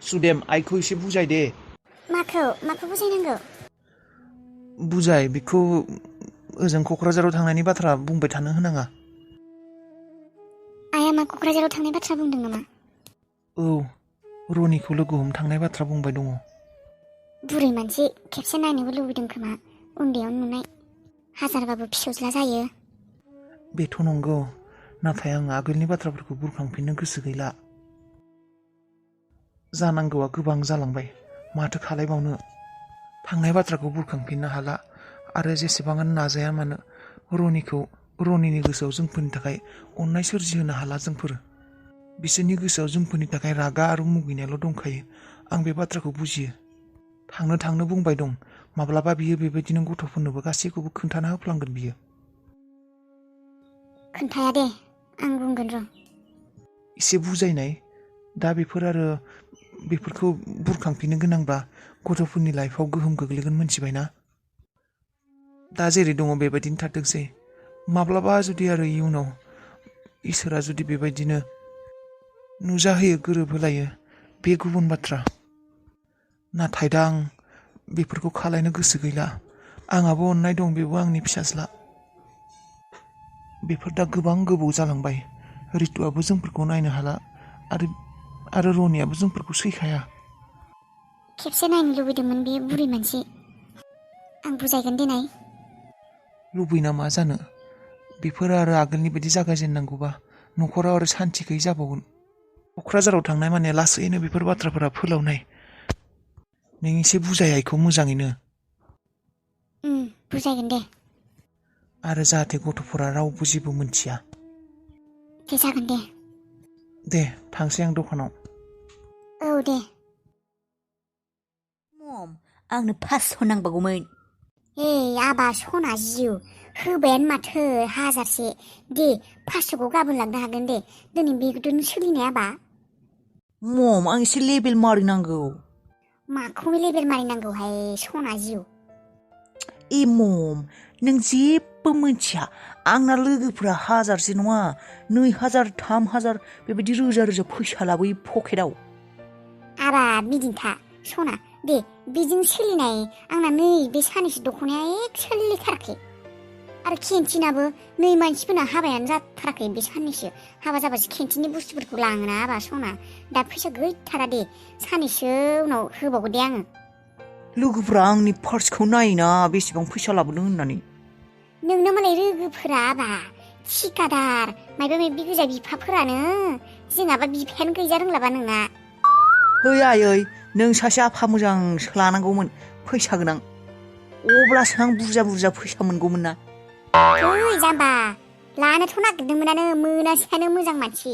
सुदेम आइखौ एसे बुजाय दे। माखौ बुजायनांगौ? बुजाय बेखौ ओजों क'क्राझाराव थांनायनि बाथ्रा बुंबाय थानो होनाङा। आइया मा क'क्राझाराव थांनाय बाथ्रा बुंदों नामा? औ रनिखौ लोगो हमनो थांनाय बाथ्रा बुंबाय दङ। बुरै मानसि खेबसे नायनोबो लुबैदों खोमा, उन्दैयावनो नुनाय। हाजारबाबो फिसौज्ला जायो। बेथ' नंगौ, नाथाय आं आगोलनि बाथ्राफोरखौ बुरखांफिननो गोसो गैला। जानांगौआ गोबां जालांबाय, माथो खालायबावनो। थांनाय बाथ्राखौ बुरखांफिननो हाला आरो जेसेबांनो नाजाया मानो रनिनि गोसोआव जोंफोरनि थाखाय अननाय सोरजिहोनो हाला जोंफोर। बिसोरनि गोसोआव जोंफोरनि थाखाय रागा आरो मुगैनायल' दंखायो। आं बे बाथ्राखौ बुजियो। थांनो बुंबाय दं, माब्लाबा बियो बेबायदिनो गथ'फोरनोबो गासैखौबो खोन्थाना होफ्लांगोन बियो। खोन्थाया दे, आं बुंगोन र'। एसे बुजायनाय, दा बेफोरखौ बुरखांफिननो गोनांबा गथ'फोरनि लाइफआव गोहोम गोग्लैगोन मिथिबायना। दा जेरै दङ बेबायदिनो थाथोंसै। माब्लाबा जुदि आरो इयुनाव इसोरा जुदि बेबायदिनो नुजाहोयो, गोरोबहोलायो, बे गुबुन बाथ्रा। नाथाय दा आं बेफोरखौ खालायनो गोसो गैला। आंहाबो अननाय दं, बेबो आंनि फिसाज्ला। बेफोर दा गोबां गोबाव जालांबाय। रितुआबो जोंफोरखौ नायनो हाला आरो रनियाबो जोंफोरखौ सैखाया। खेबसे नायनो लुबैदोंमोन बे बुरै मानसि। आं बुजायगोन देनाय। लुबैना मा जानो, बेफोर आरो आगोलनि बायदि जागायजेननांगौबा न'खराव आरो सान्थि गैयै जाबावगोन। क'क्राझाराव थांनाय माने लासैनो बेफोर बाथ्राफोरा फोलावनाय। नों एसे बुजाय आइखौ मोजाङैनो। बुजायगोन दे। आरो जाहाथे गथ'फोरा रावबो जेबो मोनथिया। दे जागोन दे। दे थांसै आं दखानाव। औ दे। मम, आंनो 500 नांबावगौमोन। आबा सना जिउ, होबायानो माथो 1000से। दे 500खौ गाबोन लांनो हागोन दे। दिनै बेखौथ' सोलिनाय आबा। मम, आं एसे लेबेल मारिनांगौ। माखौ लेबेल मारिनांगौहाय सना जिउ? मम, नों जेबो मिथिया। आंना लोगोफोरा 1000से नङा, 2000, 3000 बेबायदि रोजा रोजा फैसा लाबोयो पकेटाव। आबा बिदिन्था सना, दे बेजों सोलिनाय आंना नै बे सानैसो दख'नाया सोलिथाराखै। आरो केन्टिनाबो नै मानसिफोरना हाबायानो जाथाराखै बे साननैसो। हाबा जाबासो केन्टिननि बुस्थुफोरखौ लाङोना आबा सना। दा फैसा गैथारा दे, सानैसो उनाव होबावगोन दे आङो। लोगोफोरा आंनि पार्सखौ नायोना बेसेबां फैसा लाबोदों होननानै। नोंना मालाय लोगोफोरा आबा थिकादार मायबा मायबि गोजा बिफाफोरानो। जोंहाबा बिफायानो गैजा रोंलाबा नोंना। आयै, नों सासे आफा मोजांसो लानांगौमोन, फैसा गोनां। अब्लासो आं बुरजा बुरजा फैसा मोनगौमोन ना। जाम्बा, लानोथ' नागिरदोंमोनानो, मोनासैयानो मोजां मानसि।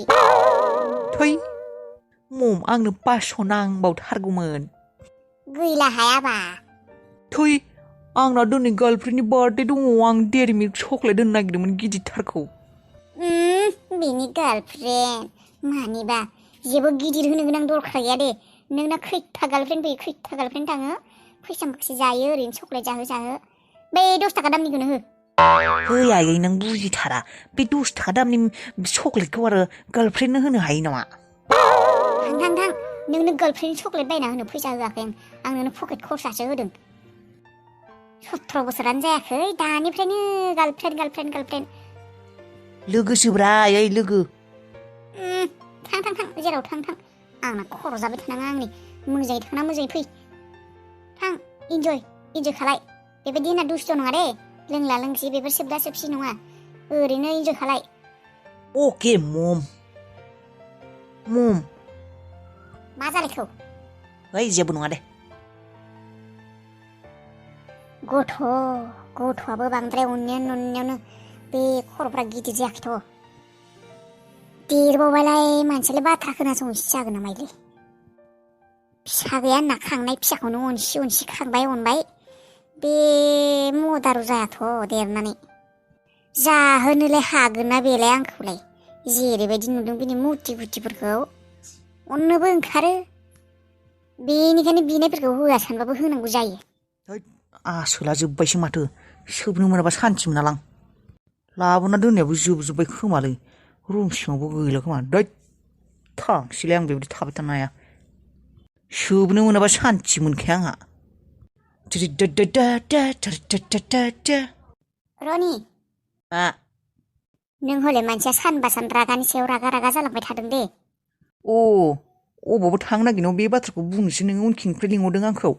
मम, आंनो 500 नांबावथारगौमोन। गैला हायाबा। आंना दिनै गार्लफ्रेन्डनि बार्थडे दङ। आं डेरि मिल्क चकलेट होनो नागिरदोंमोन, गिदिरथारखौ। बेनि गार्लफ्रेन्ड मानिबा जेबो गिदिर होनो गोनां दरखार गैया दे। नोंना खैथा गार्लफ्रेन्ड फैयो, खैथा गार्लफ्रेन्ड थाङो। फैसा माखासे जायो ओरैनो चकलेट जाहो। बै 10 थाखा दामनिखौनो हो। आयै, नों बुजिथारा। बे 10 थाखा दामनि चकलेटखौ आरो गार्लफ्रेन्डनो होनो हायो नामा? थां, नोंनो गार्लफ्रेन्ड चकलेट बायना होनो फैसा होआखै आं नोंनो पकेट खरसासो होदों। 17 बोसोरानो जायाखै, दानिफ्रायनो गार्लफ्रेन्ड। लोगोसोब्रा आयै, लोगो। थां, जेराव थां। आंना खर' जाबाय थानाङा आंनि। मोजाङै थांना मोजाङै फै। थां, इन्जय खालाय। बेबायदि होनना दुस्थ' नङा दे। लोंला लोंसि बेफोर सोबदा सोबसि नङा। ओरैनो इन्जय खालाय। अके मम। मा जालायखौ? जेबो नङा दे। गथ'आबो बांद्राय अननायावनो बे खर'फ्रा गिदिर जायाखैथ'। देरबावबायलाय मानसियालाय बाथ्रा खोनासंनोसो जागोन ना माइलै। फिसा गैया होनना खांनाय फिसाखौनो अनसि खांबाय अनबाय। बे मदारु जायाथ' देरनानै। जाहोनोलाय हागोन ना बेलाय आंखौलाय। जेरैबायदि नुदों बिनि मुथि गुथिफोरखौ अननोबो ओंखारो। बेनिखायनो बिनायफोरखौ होआ सानबाबो होनांगौ जायो। आसोला जोब्बायसो माथो। सोबनो मोनाबा सान्थि मोनालां। लाबोना दोननायाबो जोबजोब्बाय खोमालै। रुम सिङावबो गैला खोमा। थांसैलाय, आं बेबायदि थाबाय थानो हाया। सोबनो मोनाबा सान्थि मोनखाया आंहा रनि मा नों हले मानसिया सानबा सान रागानि सायाव रागा रागा जालांबाय थादों दे। अबावबो थांनो नागिरनायाव बे बाथ्राखौ बुंनोसो नोङो उनखिनिफ्राय लिंहरदों आंखौ।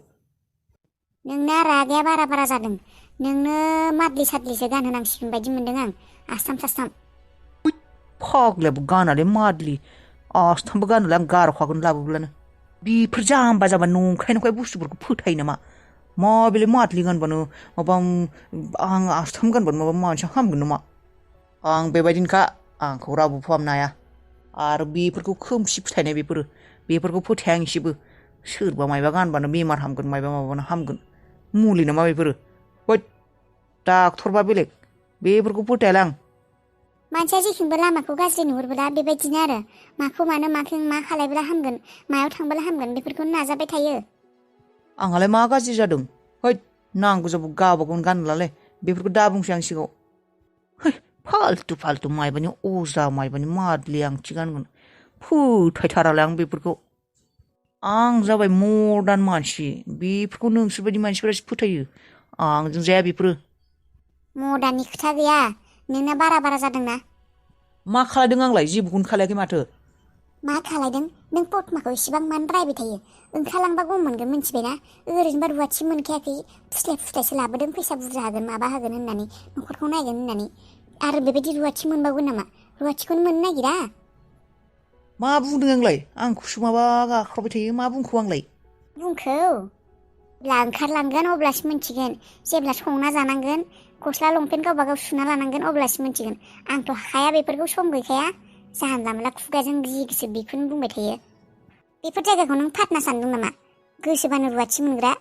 नोंना रागाया बारा जादों। नोंनो मादलि सादलिसो गानहोनांसिगोन बायदि मोनदों आं। आस्थाम सास्थाम। फाग्लायाबो गानालै मादलि आस्थामबो गानोलै आं गारखागोन लाबोब्लानो। बेफोर जाम्बा नंखाय बुस्थुफोरखौ फोथायो नामा? माबेलाय मादलि गानबानो माबा आं आस्थाम गानबानो माबा मानसिया हामगोन नामा? आं बेबायदिनोखा, आंखौ रावबो फाहामनो हाया। आरो बेफोरखौ खोमसि फोथायनाय बेफोरखौ फोथाया आं एसेबो। सोरबा मायबा गानबानो बेमार हामगोन मायबा माबानो हामगोन। मुलि नामा बेफोरो? होद डाक्टरबा बेलेग, बेफोरखौ फोथायालै आं। मानसिया जेथिंबो लामाखौ गाज्रि नुहुरबोला बेबायदिनो आरो माखौ मानो माखों मा खालायब्ला हामगोन, मायाव थांबोला हामगोन बेफोरखौनो नाजाबाय थायो। आंहालाय मा गाज्रि जादों? हैद नांगौ जाबा गावबा गावनो गानलालै, बेफोरखौ दा बुंसै आं सिगाङाव। है फाल्थु मायबानि अजा मायबानि मादलि आंथि गानगोन। फोथायथारालै आं बेफोरखौ। आं जाबाय मडार्न मानसि, बेफोरखौ नोंसोरबायदि मानसिफोरासो फोथायो। आंजों जाया बेफोरो। मडार्ननि खोथा गैया, नोंना बारा जादोंना। मा खालायदों आंलाय? जेबोखौनो खालायाखै माथो। मा खालायदों? नों पद्माखौ इसेबां मानो रायबाय थायो? ओंखारलांबा गम मोनगोन मिथिबायना? ओरैनोबा रुवाथि मोनखायाखै, फुस्लायसो लाबोदों फैसा बुरजा होगोन माबा होगोन होननानै, न'खरखौ नायगोन होननानै। आरो बेबायदि रुवाथि मोनबावगोन नामा? रुवाथिखौनो मोननो नागिरा। मा बुंदों आंलाय? आंखौसो माबा गाख्रावबाय थायो। मा बुंखो आंलाय? बुंखौ? जेब्ला ओंखारलांगोन अब्लासो मिथिगोन। जेब्ला संना जानांगोन, गस्ला लंपेन्ट गावबा गाव सुना लानांगोन अब्लासो मिथिगोन। आंथ' हाया, बेफोरखौ सम गैखाया। जानला मोनला खुगाजों जि गोसो बेखौनो बुंबाय थायो। बेफोर जायगाखौ नों फाथना सानदों नामा? गोसोबानो रुवाथि मोनग्रा।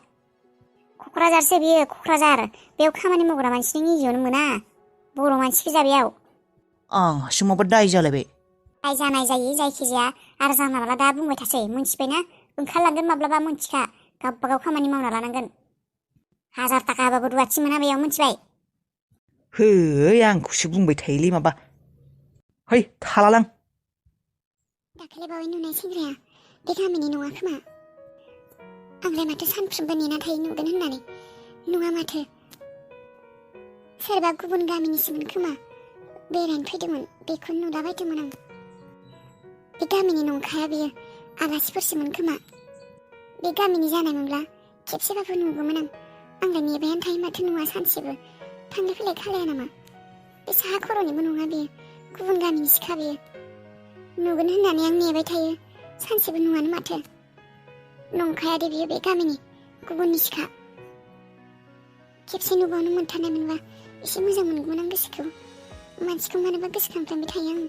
क'क्राझारसो बियो, क'क्राझार। बेयाव खामानि मावग्रा मानसिनि निजेयावनो मोना। बर' मानसि गोजा बेयाव। आंहासो माबा दाय जालायबाय। दाय जानाय जायो जायखिजाया, आरो जानला मोनला दा बुंबाय थासै मिथिबायना? ओंखारलांगोन माब्लाबा मिथिखा। गावबा गाव खामानि मावना लानांगोन। 1000 थाखा होबाबो रुवाथि मोना बेयाव, मिथिबाय? है आंखौसो बुंबाय थायोलै माबा। है थालालां। दाखालि बावै नुनाय सेंग्राया बे गामिनि नङा खोमा। आंलाय माथो सानफ्रोमबो नेना थायो नुगोन होननानै। नङा माथो। सोरबा गुबुन गामिनिसोमोन खोमा। बेरायनो फैदोंमोन, बेखौनो नुलाबायदोंमोन आं। बे गामिनि नंखाया बेयो, आलासिफोरसोमोन खोमा। बे गामिनि जानायमोनब्ला खेबसेबाबो नुगौमोन आं। आंलाय नेबायानो थायो माथो नुवा सानसेबो। थांलाय फैलाय खालाया नामा? बे साहा खर'निबो नङा बेयो, गुबुन गामिनि सिखा बेयो। नुगोन होननानै आं नेबाय थायो, सानसेबो नुवानो माथो। नंखाया दे बियो बे गामिनि, गुबुननि सिखा। खेबसे नुबावनो मोनथारनाय मोनबा एसे मोजां मोनगौमोन आं गोसोखौ। मानसिखौ मानोबा गोसोखांफ्लांबाय थायो आं।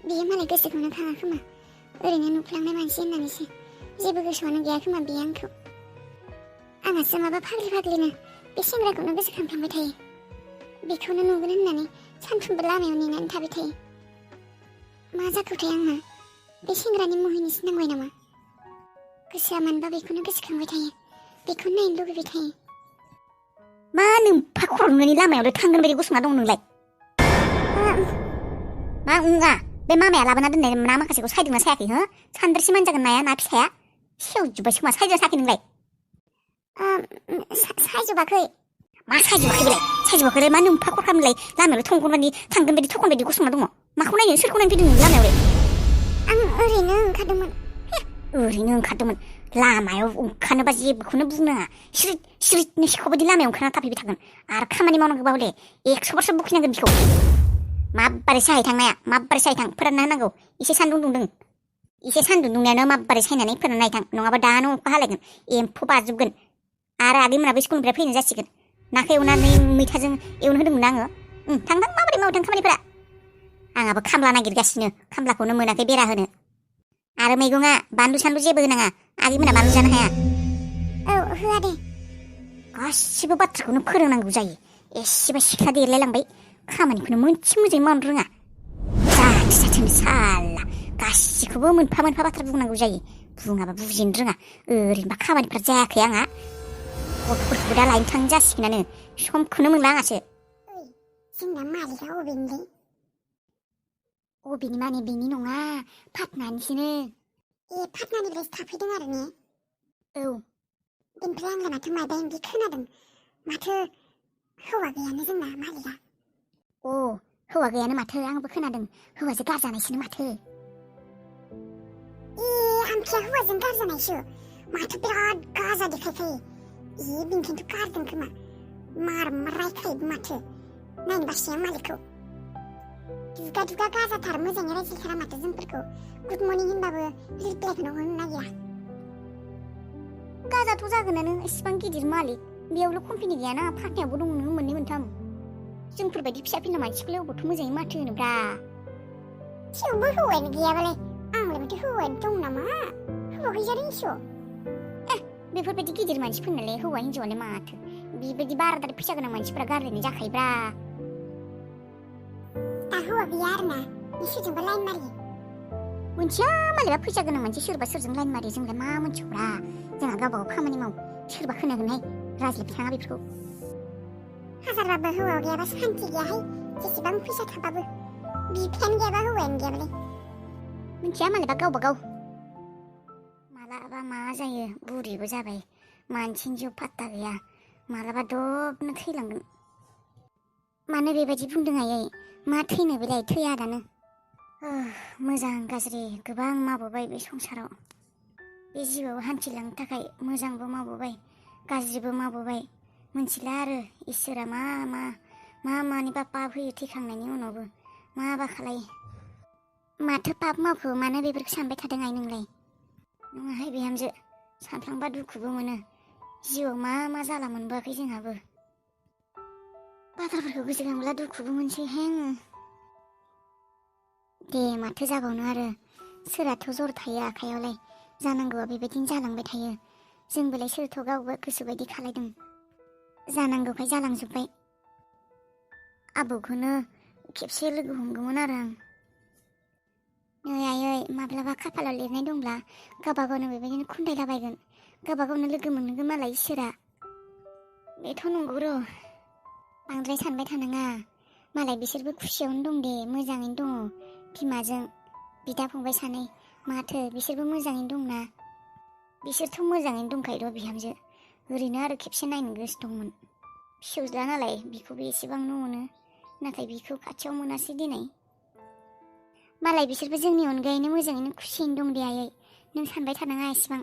बेयो मालाय गोसोखौनो खाङा खोमा। ओरैनो नुफ्लांनाय मानसि होननानैसो जेबो गोसोआनो गैया खोमा बेयो आंखौ। आंहासो माबा फाग्लिनो बे सेंग्राखौनो गोसोखांफ्लांबाय थायो। बेखौनो नुगोन होननानै सानफ्रोमबो लामायाव नेनानै थाबाय थायो। मा जाखोथाय आंहा? बे सेंग्रानि मुहिनिसो नांबाय नामा? गोसोआ मानोबा बेखौनो गोसोखांबाय थायो, बेखौनो नायनो लुबैबाय थायो। मा नोम्फा खर' नुनायनि लामायावलाय थांगोन बायदि गसंना दं नोंलाय? मा उङा? बे मामाया लाबोना दोननाय ना माखासेखौ सायदोंना सायाखै हो? सान्द्रिसे मानजागोन नाया, ना फिसाया। सेवजोब्बायसो खोमा। सायदोंना सायाखै नोंलाय? सायजोबाखै। मा सायजोबाखै बेलाय? सायजोबाखैलाय मा नोम्फा खर खालामलाय लामायावलाय थांगोन बायदि थखन बायदि गसंना दङ? माखौ नायनो, सोरखौ नायनो फैदों नोंनि लामायावलाय? आं ओरैनो ओंखारदोंमोन। ओरैनो ओंखारदोंमोन? लामायाव ओंखारनोबा जेबोखौनो बुंनो नाङा। सिरिनो सिखाव बायदि लामायाव ओंखारना थाफैबाय थागोन। आरो खामानि मावनांगौबा हले 100 बारसो बुखिनांगोन बिखौ। माबोरै साहाय थांनाया? माबोरै साहाय थां? फोरानना होनांगौ। एसे सान्दुं दुंदों। एसे सान्दुं दुंनायानो माबोरै सायनानै फोराननाय थां। नङाबा दानो अखा हालायगोन, एम्फौ बाजोबगोन। आरो आगैमोनाबो स्कुलनिफ्राय फैनो जासिगोन। नाखौ एवनानै मैथाजों एवनो होदोंमोन आङो। थांदों माबोरै मावदों खामानिफोरा। आंहाबो खामला नागिरगासिनो, खामलाखौनो मोनाखै बेरा होनो। आरो मैगङा बानलु सानलु जेबो होनाङा, आगैमोना बानलु जानो हाया। औ होआ दे। गासिबो बाथ्राखौनो फोरोंनांगौ जायो। एसेबा सिख्ला देरलायलांबाय, खामानिखौनो मोनसे मोजाङै मावनो रोङा। जाथों साला, गासिखौबो मोनफा मोनफा बाथ्रा बुंनांगौ जायो। बुङाबा बुजिनो रोङा। ओरैनोबा खामानिफ्रा जायाखै आंहा। गथ'फोरखौबो दा लायनो थांनो जासिगोनानो, समखौनो मोनला आंहासो। जोंना मालिकआ अबेनिलै? अबेनि माने बेनि नङा, फाथनानिसोनो। पाटनानिफ्रायसो थाफैदों आरो ने? औ। बेनिफ्राय आंलाय माथो मायबा मायबि खोनादों। माथो हौवा गैयानो जोंना मालिकआ। अ हौवा गैयानो माथो, आंबो खोनादों हौवाजों गारजानायसोनो माथो। आमथिया हौवाजों गारजानायसो? माथो बिराद गाजा देखायखायो। बेनिखायनोथ' गारदों खोमा। मार रायखायोबो माथो। नायनो बासै आं मालिकखौ। दुगा दुगा गाजाथार, मोजाङै रायज्लायथारा माथो जोंफोरखौ। गुड मर्निं होनबाबो रिप्लाइखौनो हरनो नागिरा। गाजाथ' जागोनानो, इसिबां गिदिर मालिक। बेयावल' कम्पानि गैयाना, पाटनायावबो दङ नोङो मोननै मोनथाम। जोंफोरबायदि फिसा फिनला मानसिखौलाय अबावथ' मोजाङै माथो होनोब्रा। थेवबो हौवायानो गैयाबालाय आंलाय माथो हौवायानो दं नामा? हौवा गैजारोङिसो। बेफोरबायदि गिदिर मानसिफोरनालाय हौवा हिन्जावालाय माथो। बेबायदि बाराद्राय फैसा गोनां मानसिफोरा गारलायनाय जाखायोब्रा। दा हौवा गैया आरोना? सोरजोंबा लाइन मारियो? मोनथिया मालायबा फैसा गोनां मानसि सोरबा सोरजों लाइन मारियो, जोंलाय मा मोनथिब्रा। जोंहा गावबागाव खामानि मावो, सोरबा खोनागोनहाय, रायज्लायबाय थाङा बेफोरखौ। हाजारबाबो हौवा गैयाबा सान्थि गैयाहाय, जेसेबां फैसा थाबाबो। बिफायानो गैयाबा हौवायानो गैयाबालाय। मोनथिया मालायबा गावबा गाव। मालाबा मा जायो, बुरिबो जाबाय, मानसिनि जिउ पात्ता गैया। मालाबा दबनो थैलांगोन। मानो बेबायदि बुंदों आयै? मा थैनो बेलाय, थैया दानो। मोजां गाज्रि गोबां मावबोबाय बे संसाराव। बे जिउआव हान्थिलांनो थाखाय मोजांबो मावबोबाय, गाज्रिबो मावबोबाय। मोनथिला आरो इसोरा मानिबा पाप होयो थैखांनायनि उनावबो, माबा खालायो। माथो पाप मावखो, मानो बेफोरखौ सानबाय थादों आइ नोंलाय? नङाहाय बिहामजो, सानफ्लांबा दुखुबो मोनो। जिउआव मा जाला मोनबोआखै जोंहाबो। बाथ्राफोरखौ गोसोखांब्ला दुखुबो मोनसैहाय। दे माथो जाबावनो आरो, सोरहाथ' जर थायो आखायावलाय। जानांगौआ बेबायदिनो जालांबाय थायो। जोंबोलाय सोरथ' गावबो गोसोबायदि खालायदों। जानांगौखाय जालांजोब्बाय। आबौखौनो खेबसे लोगो हमगौमोन आरो आं। नै आयै, माब्लाबा खाफालाव लिरनाय दंब्ला गावबा गावनो बेबायदिनो खुन्दायलाबायगोन। गावबा गावनो लोगो मोनगोन मालाय इसोरा। बेथ' नंगौ र'। बांद्राय सानबाय थानाङा। मालाय बिसोरबो खुसियावनो दं दे, मोजाङैनो दङ। बिमाजों बिदा फंबाय सानै, माथो बिसोरबो मोजाङैनो दंना। बिसोरथ' मोजाङैनो दंखायो र' बिहामजो। ओरैनो आरो खेबसे नायनो गोसो दंमोन। फिसौज्ला नालाय बिखौबो एसेबांनो अनो, नाथाय बिखौ खाथियाव मोनासै दिनै। मालाय बिसोरबो जोंनि अनगायैनो मोजाङैनो खुसियैनो दं दे आयै। नों सानबाय थानाङा एसेबां।